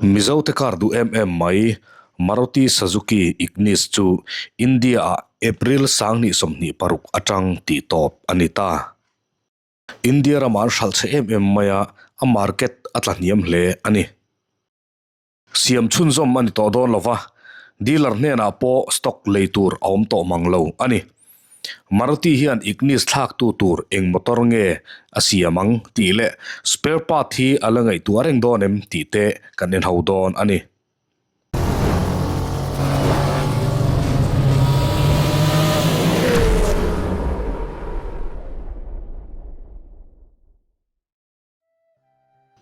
Mizote car duh em em mai Maruti Suzuki Ignis chu India-ah April 2026 atang tih tawp a ni ta. India ramah an hralh chhe em em mai a, a market a tla hniam hle a ni. Siam chhunzawm a ni tawh dawn lo va, dealer hnenah pawh stock lei tur a awm tawh mang lo a ni. Maruti hian Ignis thlaktu tur eng motor nge a siam ang tih leh spare part hi a la ngaihtuah reng dawn em tih te kan en ho dawn a ni.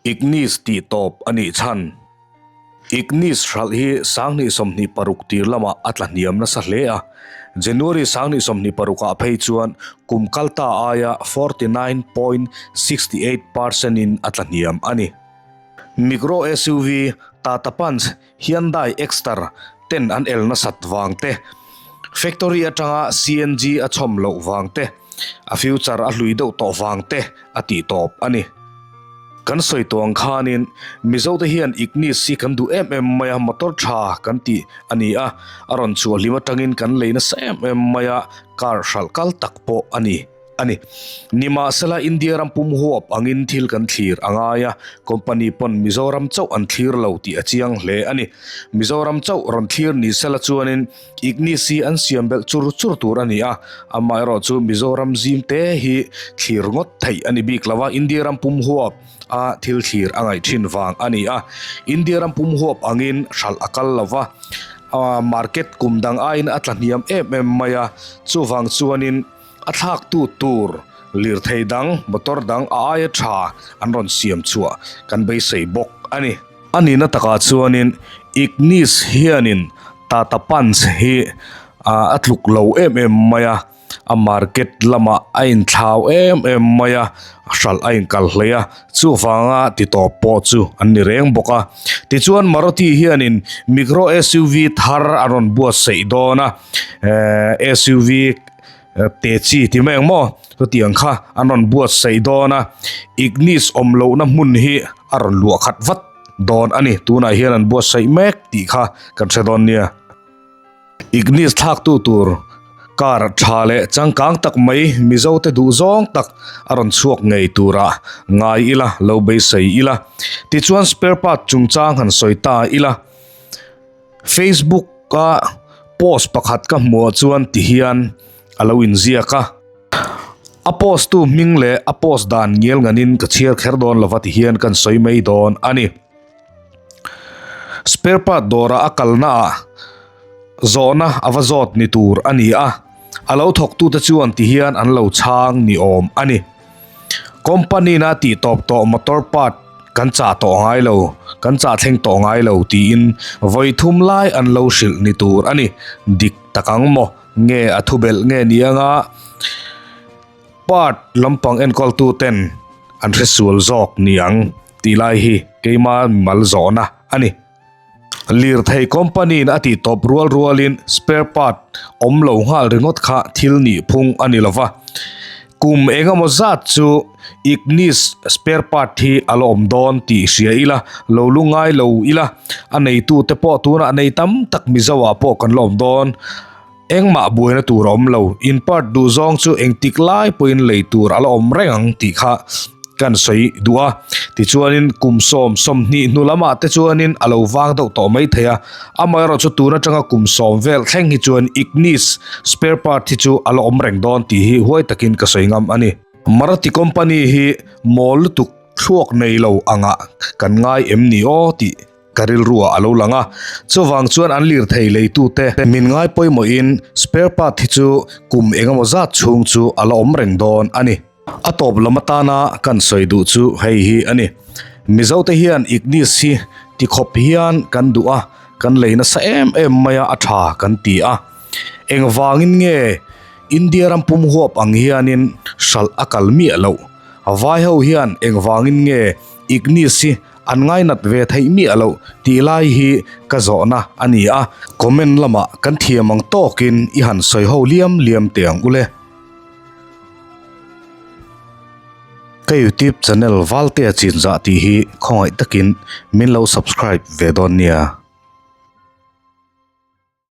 Ignis tih tawp a nih chhan. Ignis hralh hi 2026 tir lamah a tla hniam nasa hle a, January 2026 ah phei chuan kum kalta aia 49.68 percent in a tla hniam a ni. Micro SUV Tata Punch, Hyundai Exter ten an el nasat vang te, factory atanga CNG a chhawm loh vang te, a future a hlui deuh tawh vang te a tih tawp a ni. Kan sawi tawh ang khanin Mizote hian Ignis hi kan duh em em mai a, motor tha kan tih a ni a, a rawn chhuah hlim atangin kan lei nasa em em mai a, car hralh kal tak pawh a ni. a ni. Nimahsela India ram pum huap angin thil kan thlir a ngai a, company pawn Mizoram chauh an thlir lo tih a chiang hle a ni. Mizoram chauh rawn thlir ni sela chuanin Ignis hi an siam belh chur chur tur a ni a, amaherawhchu Mizoram zim te hi thlir ngawt theih a ni bik lo a, India ram pum huap a thil thlir a ngaih thin vang a ni a. India ram pum huap angin hralh a kal lo va, market kum dang aiin a tla hniam em em mai a, chuvang chuanin, A thlaktu tur lirthei dang, motor dang a aia tha an rawn siam chhuah kan beisei bawk a ni. A nihna takah chuanin Ignis hianin Tata Punch hi a tluk lo em em mai a, a market lamah a inthlau em em mai a, hralh a inkal hlei a, chuvanga ti tawp pawh chu an ni reng bawk a. Tichuan Maruti hianin Micro SUV thar a rawn buatsaih dawn a, SUV te chi ti mai ang maw chutiang kha an rawn buatsaih dawn a Ignis awm lohna hmun hi a rawn luah khat vat dawn a ni tunah hian an buatsaih mek tih kha kan hre dawn nia Ignis thlaktu tur car tha leh changkang tak mai Mizo te duh zawng tak a rawn chhuak ngei turah ngai ila lo beisei ila tichuan spare part chungchang han sawi ta ila. Facebook a post pakhat ka hmuh ah chuan ti hian a lo inziak a, a post tu hming leh a post dan ngial nganin ka chhiar kher dawn lova ti hian kan sawi mai dawn a ni. Spare part dawrah a kalna ah zawhna a va zawt ni tur a ni a, a lo thawktute chuan ti hian an lo chhang ni awm a ni. Company na tih tawp tawh motor part kan chah tawh ngai lo, kan chah thleng tawh ngai lo tiin vawi thum lai an lo hrilh ni tur a ni. Dik tak ang maw? Nge a thu belh nge ni anga part lampang enkawltu ten an hre sual zawk ni ang tih lai hi keima mimal zawhna a ni. Lirthei company in a tih tawp rual rualin spare part awm lo nghal ringawt kha thil nih phung a ni lova. Kum eng emaw zat chu Ignis spare part hi a la awm dawn tih hria ila, lo lu ngai lo ila, a neitute pawh tunah nei tam tak Mizo ah pawh kan la awm dawn. Engmah buaina tur a awm lo, in part duh zawng chu engtik lai pawhin lei tur a la awm reng ang tih kha kan sawi duh a. Tichuanin kum sawm 20 hnu lamah te chuanin a lo vang deuh tawh mai thei a, amaherawhchu tun atanga kum sawm vel thleng hi chuan Ignis spare part hi chu a la awm reng dawn tih hi huai takin ka sawi ngam a ni. Maruti company hi mawl lutuk thluak nei lo angah kan ngai em ni aw tih Ka rilruah a lo lang a, chuvang chuan an lirthei leitute min ngai pawimawhin spare part hi chu kum engemaw zat chhung chu a la awm reng dawn a ni. A tawp lam atana kan sawi duh chu hei hi a ni. Mizote hian Ignis hi tikhawp hian kan duh a, kan lei nasa em em mai a, a tha kan ti a. Engvangin nge India ram pum huap ang hianin hralh a kal miah loh? Vai ho hian engvangin nge Ignis hi An ngainat ve theih miah loh tih lai hi ka zawhna a ni a, comment lamah kan thiam ang tawkin i han sawi ho liam liam teh ang u le. Ka YouTube channel Valtea Chinzah tih hi khawngaih takin min lo subscribe ve dawn nia.